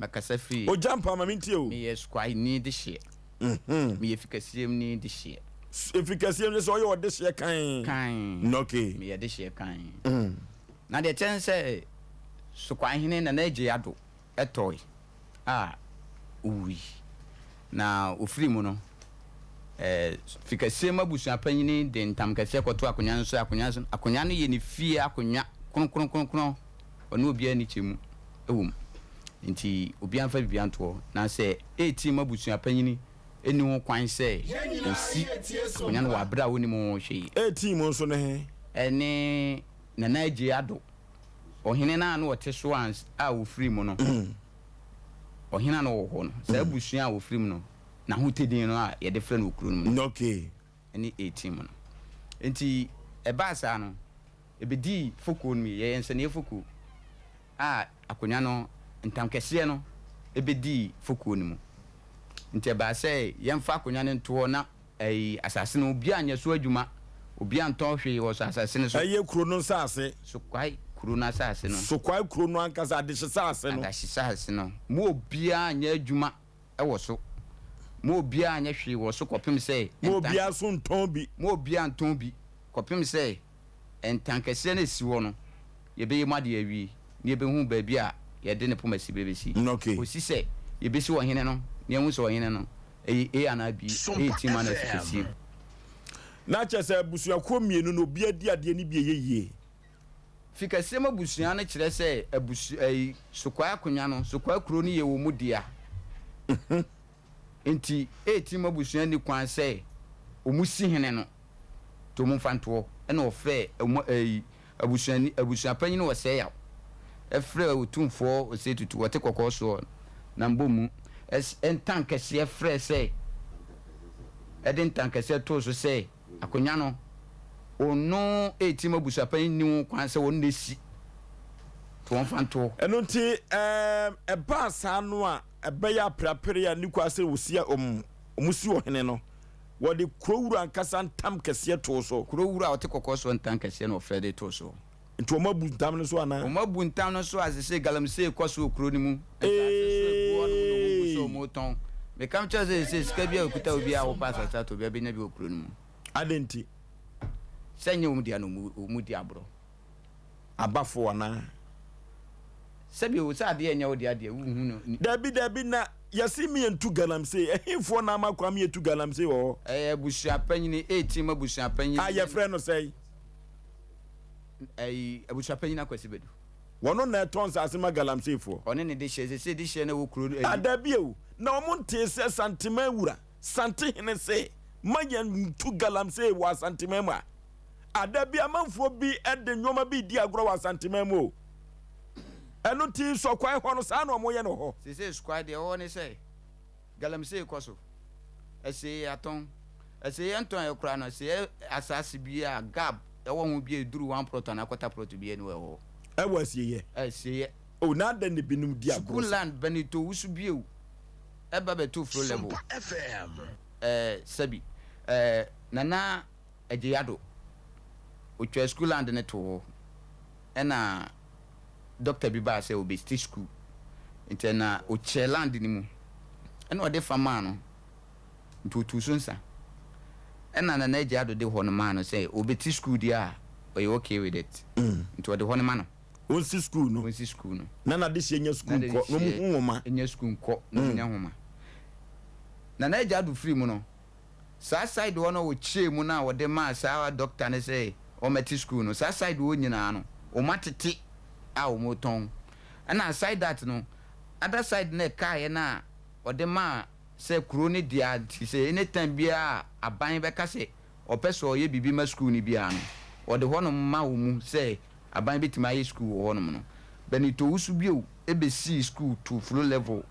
Mɛkasa firi. Ogya mpa ma mentie o. Meyɛ Squae-ni dehyeɛ. Meyɛ Fikasiem-ni dehyeɛ. Fikasiem ne sɛ ɔyɛ ɔdehyeɛ kann. Kann. Okay. Meyɛ dehyeɛ kann. Na deɛ ɛkyɛ ne sɛ Squae-hene Nana Adjei Addo tɔe a ɔwui. Na ɔfirii mu no, Fikasiem abusuapanyini de ntam kɛseɛ kɔtoo akonnwa no so sɛ akonnwa no akonnwa no yɛ ne fie akonnwa kronkronkronkron. Ɔne obiara nni kyɛmu wɔ mu. Enti obiara mfa biribiara nto hɔ. Na sɛ ɛretim abusuapanyini nni ho kwan sɛ ɔsi akonnwa no wɔ aberɛ a ɔnnim ho hwee. Ɛretim nso ne he? Ɛne Nana Adjei Addo, ɔhene no a na ɔte so ans a ɔfiri mu no, ɔhene a na ɔwɔ hɔ no, saa abusua a ɔfiri mu no, n'ahotedin no a yɛde frɛ no wɔ kuro no mu no, ne ɛretim no. Enti ɛbaa saa no, Ebedii fokuo no mu, yɛyɛ nsɛnniiɛ fokuo a akonnwa no ntamkɛseɛ no bɛdii fokuo no mu. Nti ɛbaa sɛ yɛmfa akonnwa no nto hɔ na ɛyi asase no obiara nyɛ so adwuma, obiara ntɔn hwee wɔ so asase no so. Ɛyɛ kuro no nsase. Sokwae kuro no asase no. Sokwae kuro no ankasa, adehyesaase no. Adehyesaase no, mo obiara nyɛ adwuma wɔ so. Mo obiara nyɛ hwee wɔ so kɔpem sɛ. Mo obiara nso ntɔn bi. Mo obiara ntɔn bi kɔpem sɛ. Ntankɛseɛ no a ɛsi hɔ no, yɛbɛyɛ mu adeɛ awie, na yɛbɛhu baabi a yɛde ne poma si bɛbɛsi, kɔsi sɛ yɛbɛsi ɔhene no, na yɛahu sɛ ɔhene no, ɛyɛ A anaa B, ɛyɛ tim anaa fi kɛseɛ mu. Na kyerɛ sɛ abusuakuo mmienu no obiara di adeɛ no bi ɛyɛ yie. Fi kɛseɛ mu abusua no kyerɛ sɛ abusua, ɛyi, Sokwaa akonwa no, Sokwaa kuro no yɛ wɔn dea. Enti Etim abusua nni kwan sɛ wɔsi hene no to wɔn mfantoɔ. Ɛna ɔfrɛɛ wɔn ɛyi abusuani abusuapanyin wɔ Sɛyaw frɛɛ Otumfoɔ Osei Tutu ɔte kɔkɔɔ soɔ na mbɔ mu ɛs ntankɛseɛ frɛɛ sɛ ɛde ntankɛseɛ too so sɛ akonnwa no ono Etim abusuapanyin nni ho kwan sɛ wɔn na esi to wɔn mfantoɔ. Ɛno nti ɛɛm ɛbaa saa no a. Ɛbɛyɛ apereapereɛ a nni kwan sɛ wɔsi wɔn, wɔsi ɔhene no. Wɔde kuro wura ankasa ntam kɛseɛ too so. Kuro wura a ɔte kɔkɔɔ soɔ ntam kɛseɛ na wɔfrɛ de too soɔ. Nti wɔabu ntam no so anaa? Wɔabu ntam no so a seesei galamsey rekɔ so wɔ kuro no mu. Nsaase so agu hɔnom na wɔgu so a wɔretɔn. Meka mekyerɛ wo sɛ seesei sika biara a ɛkuta obiara a wopɛ asase atɔ biara bɛnya bi wɔ kuro no mu. Adɛn nti? Sɛ ɛnyɛ wɔn dea na wɔdi aborɔ. Abafo anaa? Sɛbi o, sɛ adeɛ nyɛ wo dea deɛ, wonhu no. Dabi dabi, na yɛse me yɛntu galamsey, ɛhefoɔ na ama kwan me yɛtu galamsey wɔ hɔ? Ɛyɛ abusua panyini, eetim abusua panyini. A yɛfrɛ no sɛn? Ɛyi, abusua panyini Akwasi Badu. Wɔno na ɛtɔn nsaase ma galamseyfoɔ? Ɔne ne dehyeɛ, sese dehyeɛ no ɛwɔ kuro no. Ah dabi o, na wɔn ntee sɛ Santeman wura, Santehene se ma yɛntu galamsey wɔ Asanteman mu a? Ah dabi, amanfoɔ bi de nnoɔma bi redi agorɔ wɔ Asanteman mu o. Ɛno nti Sɔkwae hɔ no, saa na wɔyɛ no hɔ. Seesei Sɔkwae deɛ ɛwɔ hɔ ne sɛ, galamsey kɔ so. Ɛsei atɔn. Ɛsei ɛntɔn ɛ koraa no, ɛsei asaase bi a gap ɛwɔ ho bi a ɛduru one plot anaa quarter plot bi ɛni wɔ ɛwɔ hɔ. Ɛwɔ asieɛ? Asieɛ. Oh, na adɛn na binom di agorɔ saa? School land, Benito Wusu bio ɛba bɛto fro level. Ɛɛ sɛbi ɛɛ Nana Agyei-Addo, otwaa school land no too hɔ. Ɛna doctor bi baa sɛ ɔbɛsi school nti ɛna ɔkyɛɛ land no mu ɛna ɔde fa maa no nti ɔtuu so nsa ɛna Nana Adjei Addo de hɔ no maa no sɛ ɔbɛti school deɛ a ɔyɛ okay with it nti ɔde hɔ no ma no. Ɔnsi school no. Ɔnsi school no. Na n'adehyeɛ nya school nkɔ na ɔmo hu nwoma. Nya school nkɔ na ɔmo nya nwoma. Nana Adjei Addo firi mu no. Saa side hɔ no a wɔkyerɛɛ mu no a wɔde maa saa doctor no sɛ ɔmmɛte school no, saa side hɔ nyinaa no wɔatete a wɔretɔn. Ɛna aside that no, other side no a ɛkaeɛ no a wɔde maa sɛ kuro no dea nti sɛ anytime biara a aban bɛka sɛ ɔpɛ sɛ ɔyɛ biribi ma school no biara no, wɔde hɔnom ma wɔn mu sɛ aban bɛtumi ayɛ school wɔ hɔnom no. Benito Owusu bio bɛsii school to flow level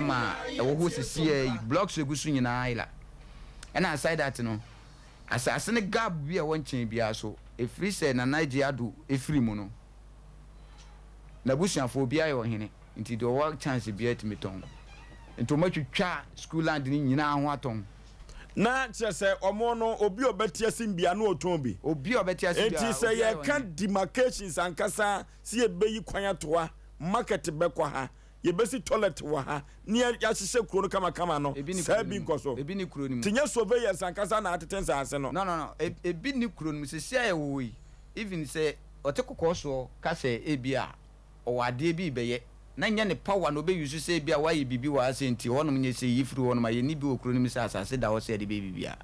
ma ɛwɔ hɔ sesiaa yi, blocks a ɛgu so nyinaa ayera. Ɛna aside that no, asase no gap bi a ɛwɔ nkyɛn biara so, ɛfiri sɛ Nana Adjei Addo firi mu no, n'abusuafoɔ obiara yɛ ɔhene, nti deɛ ɔwɔ chance biara tumi tɔn. Nti wɔatwitwa school land no nyinaa ho atɔn. Na kyerɛ sɛ wɔn no, obi a ɔbɛte asim biara na ɔtɔn bi. Obi a ɔbɛte ase Enti biara, sɛ obiara yɛ yɛka ɔhene. demarcations ankasa sɛ yɛbɛyi kwan ato ha, market bɛkɔ ha. Yɛbɛsi toilet wɔ ha ne yɛahyehyɛ kuro no kamakama no, Ebi nni saa kuro no bi mu. nkɔ so. Ebi nni kuro no mu. Nti nyɛ surveyors ankasa na atete nsaase no. No no no, ebi nni kuro no mu. Seesei a yɛwɔ hɔ yi, even sɛ ɔte kɔkɔɔ soɔ ka sɛ ebia ɔwɔ adeɛ bi rebɛyɛ, na nyɛ ne power na ɔbɛ use sɛ ebia woayɛ biribi wɔ ha sei nti hɔnom nyɛ sei, yi firi hɔnom a, yɛnni bi wɔ kuro no mu sɛ asase da hɔ sɛ yɛde bɛyɛ biribiara.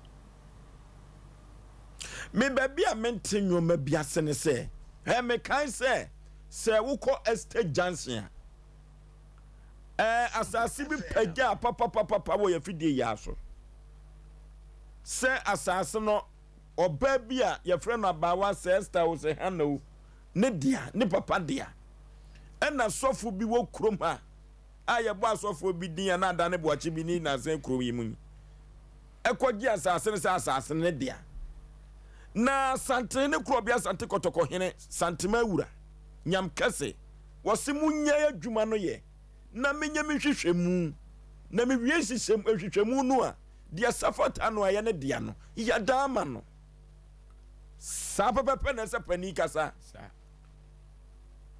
Me baabi a mente nnoɔma bi ase ne sɛ, hɛ mekae sɛ sɛ wokɔ Estate Junction a, ɛɛ asase bi pagyaa papapapapa wɔ yɛn afidie yi ara so. Sɛ asase no, ɔbaa bi a yɛfrɛ no abaawa sɛ Esther o sɛ Hannah o, ne dea, ne papa dea. Ɛna sɔfo bi wɔ kurom ha a yɛbɔ asɔfoɔ bi din a na adane boakye bi ne nansa kurom yi mu yi. Ɛkɔgye asase no sɛ asase no ne dea. Na Asantehene Korɔbea Asante Kɔtɔkɔhene Santema Awura Nyam Kɛse Wɔse monnyae adwuma no yɛ na menyɛ me nhwehwɛmu, na mewie nhyehyɛm nhwehwɛmu no a, deɛ ɛsɛ fata no a ɛyɛ ne dea no, yɛda ama no. Saa pɛpɛpɛ na ɛsɛ panin kasa.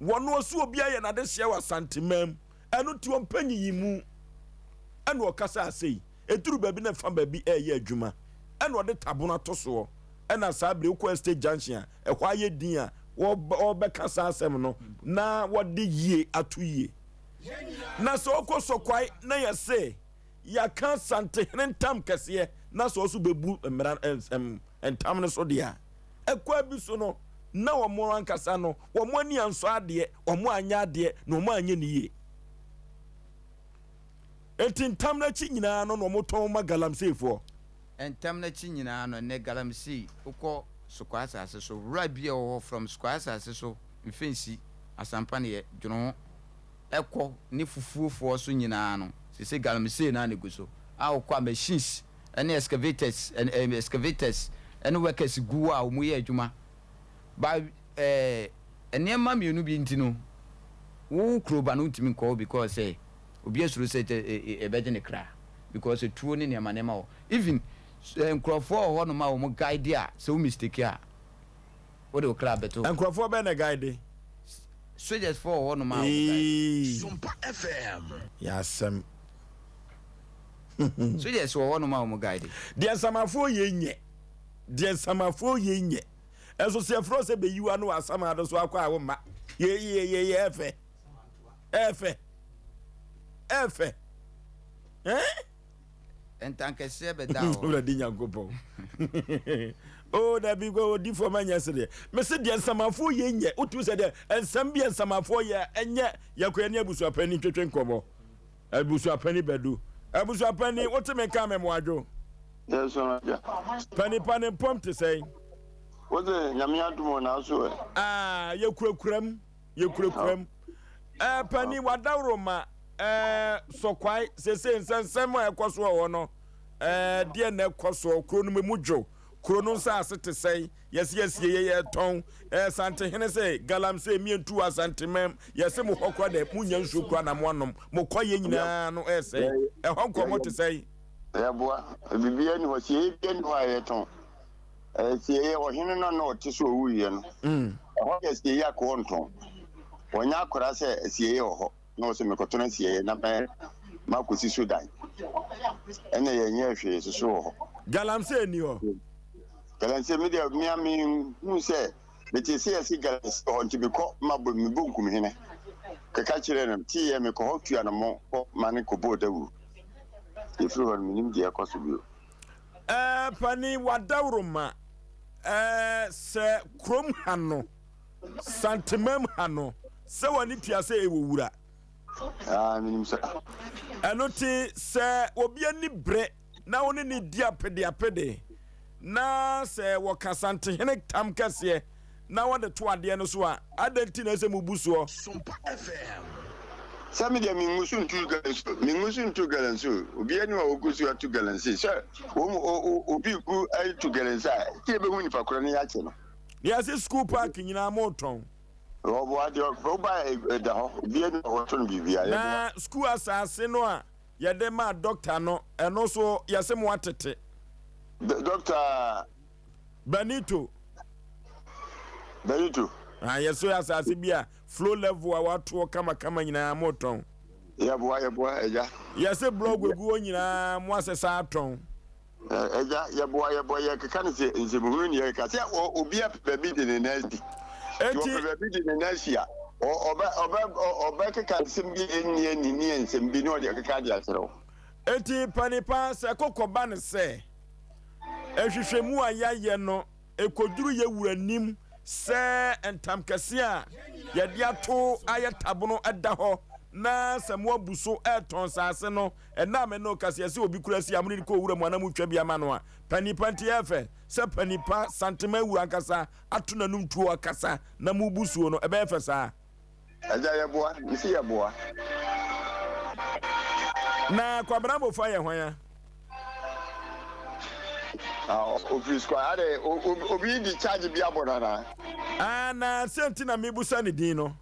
Wɔn ɔso obiara yɛ n'adehyeɛ wɔ Asanteman mu, ɛno nti ɔmpɛ nyiyimu. Ɛna ɔkasa sei, ɛduru baabi na ɛfa baabi ɛreyɛ adwuma, ɛna ɔde tabono ato soɔ. Ɛna saa bere wokɔ Estate Junction a, ɛhɔ ayɛ din a wɔbɛka saa asɛm no na wɔde yie ato yie. Na sɛ ɔkɔ Sɔkwae na yɛse yɛaka Asantehene ntam kɛseɛ na sɛ ɔso bɛbu mmara ntam no so deɛ a, ɛkwan bi so no na wɔn ankasa no wɔn ani ansɔ adeɛ, wɔn anyɛ adeɛ na wɔn anyɛ ne yie. Enti ntam no akyi nyinaa no na wɔtɔn ma galamseyfoɔ. Ntam no akyi nyinaa no, ɛnnɛ galamsey, wokɔ Sukwa asase so, wura bi a ɛwɔ hɔ from Sukwa asase so, Mfensi, Asampaneɛ, Dwonoho, ɛkɔ ne fufuofoɔ so nyinaa no, seesei galamsey no ara na ɛgu so, a wokɔ a machines ne excavators, excavators ne workers gu hɔ a wɔyɛ adwuma. But eh, nneɛma mmienu bi nti no, wo kuro ba no wontumi nkɔ hɔ because sɛ obi asuro sɛ ɛbɛgye ne kra because etuo ne nneɛma nneɛma wɔ even nkurɔfoɔ wɔ hɔnom a wɔn guide a sɛ wo mistake a wode wo kra bɛto. Nkurɔfoɔ bɛn na guide? Soldiers foɔ wɔ hɔnom a wɔn guide. Eii. Sompa FM. Yɛ asɛm. Soldiers wɔ hɔnom a wɔn guide. Deɛ nsamafoɔ yei nyɛ. Deɛ nsamafoɔ yei nyɛ. Ɛnso sɛ yɛfrɛ wo sɛ bɛyi w'ano wɔ asamado so akɔ a womma. Yei yei yei ɛɛfɛ. Ɛɛfɛ. Ɛɛfɛ. Ɛn? Ntankɛseɛ bɛda hɔ. Awurade Nyankopɔn. Oh, dabi kɔ odifoɔ ma nyɛ sedeɛ. Mese deɛ nsamafoɔ yɛ nyɛ. Wotumi sɛ deɛ nsɛm bi a nsamafoɔ yɛ a ɛnyɛ yɛkɔ yɛne abusuapani ntwetwe nkɔmmɔ. Abusuapani Badu. Abusuapani, wote me nka mɛmoadwo. Yes, agya. Pani pa ne mpɔm te sɛn? Wose Nyame adom o, nanso ɛ. Ah, yɛkurakura mu. Yɛkurakura mu. Ɛɛ panin wadaworoma ɛɛ sɔkwae sese nsɛnsɛm a ɛkɔ so wɔ hɔ no ɛɛ deɛ na ɛkɔ so kuro no mu dwo kuro no nsaase te sɛn yɛsi yɛsie yɛ yɛtɔn ɛɛ santehene sɛ galamsey mmientu wɔ asantemam yɛsi mo hɔ kora dɛ mo nya nsuo kora na mo anom mo kɔ yɛ nyinaa no ɛsɛn ɛhɔ nkɔmɔ te sɛn. Yɛboa biribiara ni hɔ sie biara ni hɔ a yɛtɔn. Asieeɛ, ɔhene no a na ɔte so a ɔwuiɛ no, ɛhɔ yɛ asieeɛ a kɔɔ ntɔn. Wɔnyɛ akwadaa sɛ asieeɛ wɔ hɔ na ɔsɛ mekɔtɔn asieeɛ na mɛ makɔsi so dan. Ɛnna yɛnyɛɛ hwee soso wɔ hɔ. Galamsey nni hɔ. Galamsey, me deɛ mea menhunu sɛ mete sɛ yɛse galamsey wɔ hɔ nti mekɔ mabɔ mebɔ nkumhene kɛka kyerɛ no teeɛ mekɔ hɔ tu anamɔ kɔ ma no kɔbɔɔ dawuro. Yɛfiri hɔ no menim deɛ ɛkɔ so bio. Ɛɛ panin wadaworoma ɛɛ sɛ kurom ha no santemam ha no sɛ w'ani tua sɛ ɛwɔ wura. Ah, menim sɛ. Ɛno te sɛ obi ani bere na wo ne ne di apedeapede na sɛ wɔka santehene tam kɛseɛ na wɔde to adeɛ no so a, adɛn nti na ɛsɛ mubu soɔ? Sompa FM. Sɛ me deɛ mengu so ntu galamsey mengu so ntu galamsey obiara ni hɔ a ɔgu so atu galamsey sɛ wɔn obi gu atu galamsey a sɛ yɛbɛhu nipa korɔ no yɛakye no. Yɛse school park nyinaa motɔn. Ɔboa deɛ woba ɛda hɔ obiara ni hɔ a wɔtɔn biribiara yɛboa. Na school asase no a yɛde maa doctor no ɛno nso yɛse moatete. Doctor. Benito. Benito. Ah, yɛso yɛ asase bi a flow level a watoɔ kamakama nyinaa motɔn. Yɛboa, yɛboa, agya. Yɛse blɔg egu hɔ nyinaa mo asesa atɔn. Agya, yɛboa, yɛboa, yɛkeka no sɛ nsɛmhunu ne yɛkeka. Sɛ obi apɛ baabi de ne nan asi. Nti ɔpɛ baabi de ne nan asi a, ɔbɛ, ɔbɛ, ɔbɛkeka nsɛm bi a ɛnni ani ne nsɛm bi na ɔde akeka de akyerɛ wo. Enti panipa, sɛ kɔkɔ ba no sɛ, nhwehwɛmu a yɛayɛ no Ɛkɔduru yɛn wura nim sɛ ntam kɛseɛ a yɛde ato ayɛ tabono da hɔ na sɛ moabu so retɔn nsase no, ɛnnɛ a me ne wo kasa yi, ɛsɛ obi kura si a mode kɔ owura mu anaa motwa bi ama no a, panipa nti ɛyɛ fɛ sɛ panipa Santema wura ankasa ato n'anum tuo akasa na mobu suo no, ɛbɛyɛ fɛ saa. Agya yɛboa, mese yɛboa. Na Kwabena Bofa yɛ hwan a? Ah, ofiri sukuu ade obi di charge bi abɔ no anaa? Ah, na sɛ nti na mebusa ne din no.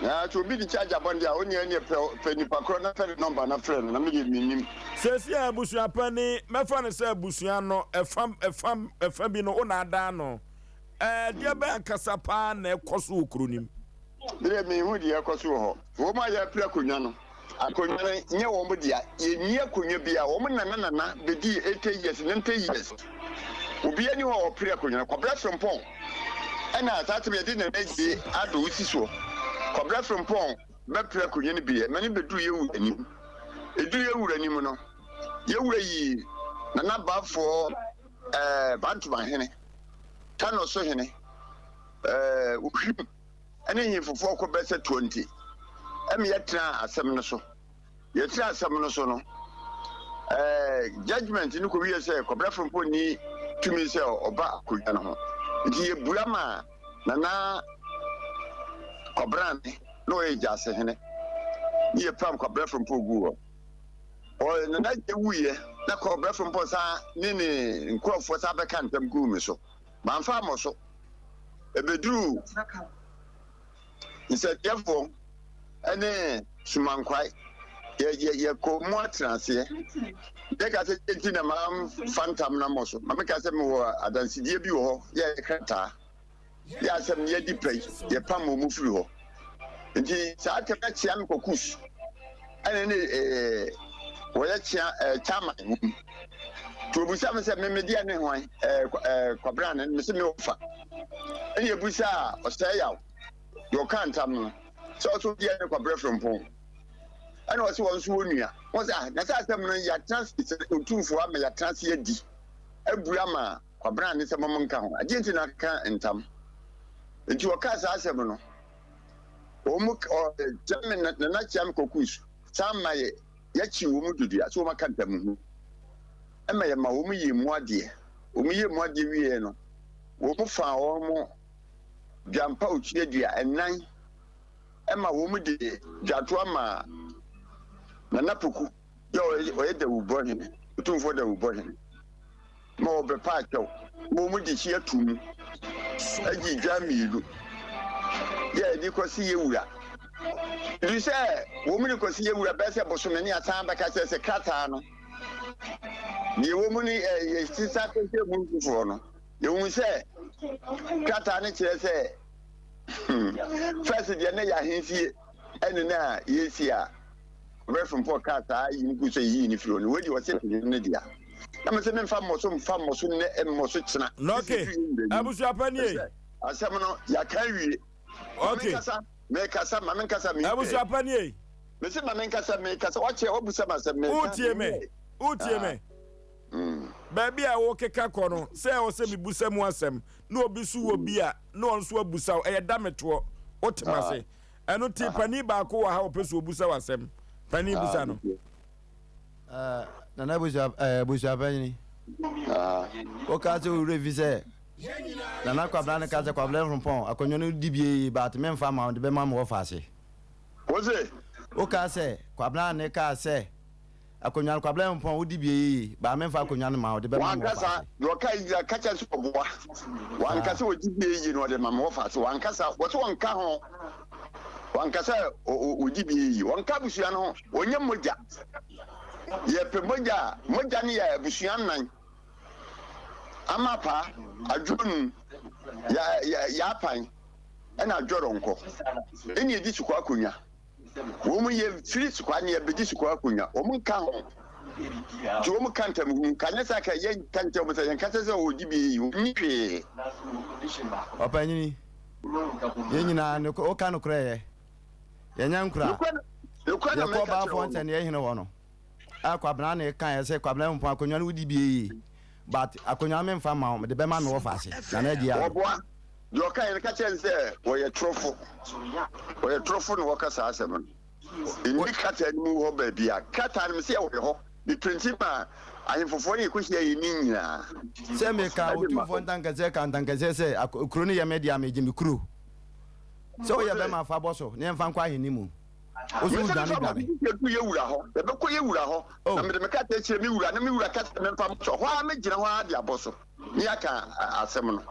Na sɛ obi di charge abɔ no deɛ a, onua neɛ pɛ pɛ nipa korɔ na pɛ ne nɔmba na frɛ no na me deɛ mennim. Seesei a abusua panin, mɛfa no sɛ abusua no ɛfa ɛfa ɛfa bi no wo na adaa no. Ɛɛ, deɛ bɛn ankasa paa na ɛkɔ so wɔ kuro no mu? Me deɛ menhu deɛ ɛkɔ so wɔ hɔ. Wɔn a yɛrepere akonnwa no, akonnwa no nyɛ wɔn dea. Yɛnni akonnwa biara. Wɔn nana nana bɛdii 80 years, 90 years. Obiara nni hɔ a ɔpere akonnwa no. Kwabena Frimpong ɛna saa asɛm yɛde Nana Adjei Addo si soɔ. Kwabena Frimpong bɛpere akonnwa no bi, ɛma no bɛduru yɛn wura anim. Ɛduru yɛn wura anim no, yɛn wura yii Nana Baffour ɛɛ Bantomahene, Tanosohene, ɛɛ Ohwim ne nhefofoɔ kɔ bɛsɛ 20 ɛma yɛtenaa asɛm no so. Yɛtenaa asɛm no so no, ɛɛ judgement no kɔwie sɛ Kwabena Frimpong nni tumi sɛ ɔba akonnwa no ho. Nti yɛbua maa Nana Kwabrane na ɔyɛ Gyasehene ne yɛpam Kwabena Frimpong guu hɔ. Ɔ Nana Adjei wuiɛ na Kwabena Frimpong san ne ne nkurɔfoɔ san bɛka ntam guu me so. Mamfa ammɔ so. Ɛbɛduruu nsɛnkyerɛfoɔ ne Sumankwae, yɛ yɛ yɛkɔɔ mu atenaseɛ. Yɛka sɛ deɛ nti na mamfa ntam no ammɔ so. Ma meka sɛ mewɔ adansedie bi wɔ hɔ yɛ ɛyɛ krataa. Yɛ asɛm no yɛadi pɛ yi, yɛpam wɔn firi hɔ. Nti saa tɛm na kyea me kɔ kus ɛne ne ɛɛ wɔyɛ kyea ɛɛ chairman wɔ mu. Nti obusa me sɛ me me deɛ ne hwan ɛɛ ɛɛ kwabena ne me se me ɔfa. Ɛne ebusa a ɔsɛe yaw deɛ ɔka ntam no sɛ ɔso deɛ ne kwabrɛ frimpong. Ɛna ɔse wɔn nso wɔ nua. Wɔn sɛ ah na sɛ asɛm no yɛatena ase otumfoɔ ama yɛatena ase adi abua ama Kwabena ne sɛ mom nka ho. Adeɛ nti na aka ntam. Nti ɔkaa saa asɛm no, wɔn mu Kyame Nana Kyame Kokus san ma yɛ yɛkyi wɔn mu dodua sɛ wɔn aka ntam ho. Ɛma yɛ ma wɔn yɛ mu adeɛ. Wɔn yɛ mu adeɛ wieɛ no, wɔn faa wɔn mo dwampa otuadua ɛnan ɛma wɔn de dwatoa maa Nana Poku yɛ ɔyɛ dawubɔ hene, otumfoɔ dawubɔ hene. ma wɔbɛpa akyɛw ma wɔde hyia to mu agye dwa mmienu yɛ ɛde kɔsi yɛ wura. Ɛfiri sɛ wɔn de kɔsi yɛ wura bɛyɛ sɛ bosome ne asan bɛka kyerɛ sɛ krataa no deɛ ɛwɔ mu no yɛsesa kɔhyɛ mu foforɔ no yɛhu sɛ krataa no kyerɛ sɛ fɛs deɛ ne yɛ ahemfie ɛne no a yɛsi a Reverend Paul kaa saa yi no gu sɛ yiyii no firi hɔ no, wei deɛ ɔse ɛyɛ ne dea. Na mese memfa mmɔ so mfa mmɔ so nnɛ mmɔ so kyena. Okay, abusua pa nie. Asɛm no yɛaka awie. Okay. Mekasa, mekasa, ma menkasa me. Abusua pa nie. Mese ma menkasa, mekasa, wakyɛ, wabusa ma asɛm meka. Wotie me, wotie me. Ah. Baabi a wokeka kɔ no, sɛ ɛwɔ sɛ mebusa mu asɛm, na obi so wɔ bi a, na ɔno nso abusa wo, ɛyɛ da metoɔ. Wote m'ase. Ɛno nti panin baako wɔ ha ɔpɛ sɛ ɔbusa wo asɛm. Panin busa no. Nana abusua ɛɛ abusua panyin. Woka sɛ wo werɛ fi sɛ Nana Kwabena no ka sɛ Kwabena Frimpong akonnwa no di bie yi but memfa ma wo de bɛma me wɔ faase. Wose? Woka sɛ Kwabena ne kaa sɛ Akonnwa no, Kwabena Ampong, wodi bie yiye, baa memfa akonnwa no ma wo, de bɛma me Wankasa, wɔfaase. deɛ ɔka yi nyinaa, ka kyerɛ no sɛ ɔboa. Wanka sɛ ɔdi bie yiye na ɔde ma me wɔfaase. Wankasa, wɔse ɔnka ho. Wanka sɛ ɔdi bie yiye. Ɔnka abusua no ho. Ɔnyɛ mogya. Yɛpɛ mogya a, mogya no yɛ abusua nnan. Amapa, Adwonu, Yaapan, ɛna Adwɔrɔnkɔ. Ɛna ɛdi sukuu akonnwa. Wɔn yɛ firi sukwa ne yɛbɛgye sukwa akonnwa. Wɔn nka ho. Nti wɔn ka ntam hunu. Ka nyɛ sɛ aka yɛ nka nkyɛn wɔn sɛ yɛn kasa sɛ wɔdi bi yi. Wɔn nni hwee. Ɔpanyini, yɛn nyinaa woka nokorɛ yɛ. Yɛnyɛ nkora. Nokorɛ na Yɛkɔ meka kyerɛ baafoɔ wɔn. nsɛnneɛ hene hɔ no. A Kwabena na ɛka yɛ sɛ Kwabena mpɔn akonnwa no wodi bie yie. But akonnwa no memfa mma wo, mede bɛma me wɔfa ase. Nana Agye Addo. Wɔboa. Deɛ ɔka yɛ no ka kyerɛ no sɛ wɔyɛ torofo. Wɔyɛ torofo na wɔka saa asɛm no. Nni krataa no mu hɔ baabi a. Krataa no mese ɛwɔ hɔ. Meprinti maa ahemfofoɔ no yɛkɔhyia yɛ ne nyinaa. Sɛ meka Ɛde ma. Otumfoɔ ntankɛseɛ ka ntankɛseɛ sɛ kuro no yɛ me dea megye me kuro. Sɛ woyɛ bɛma fa bɔ so na yɛmfa nkɔ ahenni mu. Wo so Mese wodwane mefa dwane. m'adwene du yɛ wura hɔ. Yɛbɛkɔ yɛ wura hɔ. Oh. Na mede me krataa kyerɛ me wura na me wura ka sɛ memfa mmɔ so. Hɔ ara mɛgyina hɔ ara de abɔ so. Ne yɛaka asɛm no.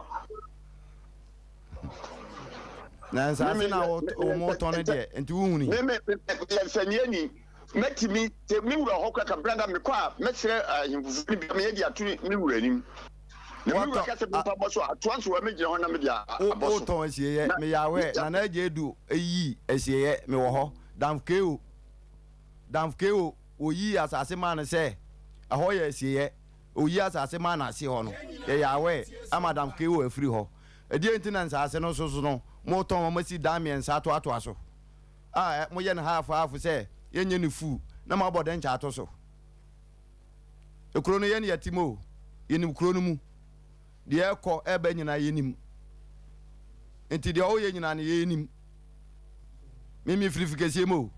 Na nsaase na wɔtɔn no deɛ nti wohuni. Me me meyɛ nsɛnniani. Mɛtumi sɛ me wura hɔ kora kabra na mekɔ a mɛsrɛ ahemfo no bi meyɛ de ato me wura anim. Na me wura ka sɛ memfa bɔ so a atoa nso mɛgyina hɔ na mede abɔ so. Wotɔn asieeɛ meyɛ awɛ na na agya edu eyi asieeɛ mewɔ hɔ Damfkeo Damfkeo wɔyii asase maa no sɛ ɛhɔ yɛ asieeɛ. Oyi asase maa n'ase hɔ no, yɛyɛ aware ama Adam Keo afiri hɔ. Ɛdeɛn nti na nsase no so no motɔn ma moasi dan mmiɛnsa atoatoa so a moyɛ no haafo haafo sɛ yɛnyɛ no fuu na moabɔ dɛnkyɛ ato so? Kuro no yɛne yɛte mu o, yɛnim kuro no mu. Deɛ ɛkɔ ɛba nyinaa yɛnim. Nti deɛ ɔyɛ nyinaa no yɛnim. Me mefiri Fikɛsie mu o.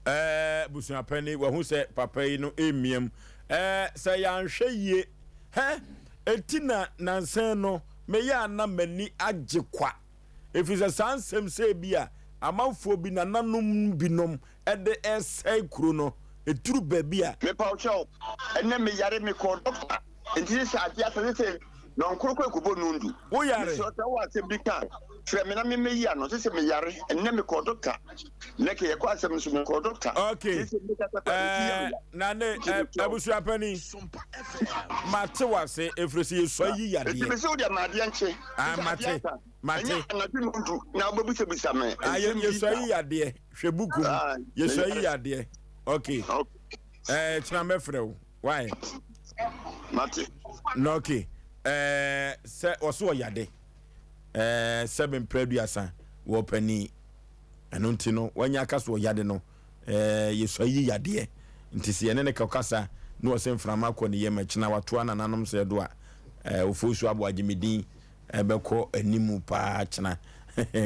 Ɛɛ busuapɛni wahu sɛ papa yi no emiam. Ɛɛ sɛ yɛanhwɛ yie hɛ eti na nansan no meyɛ a na m'ani agye kwa. Ɛfiri sɛ saa nsɛm sɛ bi a amanfoɔ bi nananom binom de ɛresɛe kuro no ɛduru baabi a. Mepaw kyɛw, ɛnnɛ meyare mekɔɔ dɔkta nti sɛ ade asa ne sɛ nɔnkoro kɔ ɛkɔbɔ nondu. Wo yare? Mesrɛ sɛ wowɔ asɛm bi ka a frɛ me na memmɛyi ano sɛ sɛ meyare ɛnnɛ mekɔɔ dɔkta nnɛ kɛ yɛkɔ asɛm nso mekɔɔ dɔkta Okay. sɛ sɛ mekasa kɔ a meti yɛ Ɛɛ meya na ne nti mesrɛ wo. abusuapani mate wase ɛfiri sɛ yɛsua yi Nti yadeɛ. mesɛ wode ama adeɛ nkye Ah, sɛ adeɛ mate asa mate. ɛnyɛ anadwo nondu na wobɛbisabisa me Ah, nsɛm bi yɛsua saa. yi yadeɛ hwɛ buku mu Ah, yɛsua yi meyare. yadeɛ. Okay. Okay. Ɛɛ kyena mɛfrɛ wo. Why? Mate. Na okay. Ɛɛ sɛ ɔso ɔyade. Ɛɛ sɛ mprɛ aduasa wɔ panin. Ɛno nti no wanya aka so ɔyade no. Ɛɛ yɛsua yi yadeɛ. Nti sɛ yɛne ne kɔkasa na ɔsɛ mframa kɔ ne yam ɛkyena watoa nananom sɛ do a ɛɛ ofosu aboagye me din ɛbɛkɔ animu paa kyena.